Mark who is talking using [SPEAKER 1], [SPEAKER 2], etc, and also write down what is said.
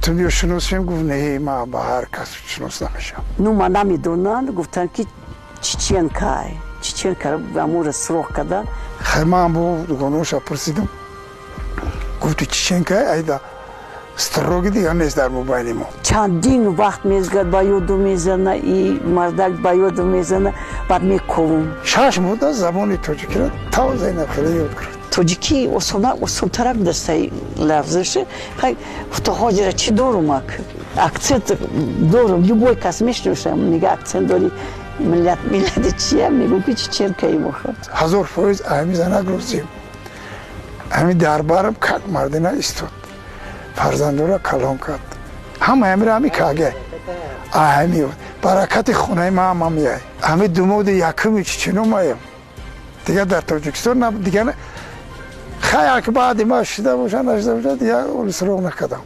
[SPEAKER 1] Гуфтам, биё шиносем. Гуфт, не, ма ба ҳар кас шинос намешавам.
[SPEAKER 2] Ну, ма намедонанд, гуфтанд, ки чеченка, чеченка, амура суроғ кардан.
[SPEAKER 1] Хай, ман бо дугонаша пурсидам, гуфти, чеченка айда строгий дигар нест дар мобайни мо.
[SPEAKER 2] Чандин вақт мезгад, ба ёду мезана и мардак ба ёду мезана, баъд мековум.
[SPEAKER 1] 6 моҳ да забони тоҷикиро тав Зайнаб хеле ёд гирифт.
[SPEAKER 2] Тоҷикӣ осонтарак дастаи лафзаше. Хай, то ҳозира чӣ дорум, ак акцент дорум. Любой кас мешиносам, мега, акцент дори, миллат, миллати чия? Мегӯм, ки чеченкаи моха.
[SPEAKER 1] 1000% ҳами занак розием. Ҳами дарбарам как мардина истод, фарзандора калон кард. Ҳама ҳамира ҳами каге ҳами баракати хонаи ма ҳама меяй. Ҳами думоди якуми чечено маем, дигар дар Тоҷикистон дигар. Хай, як баъди ма шида боша, нашида боша, дигар оли суроғ накардам.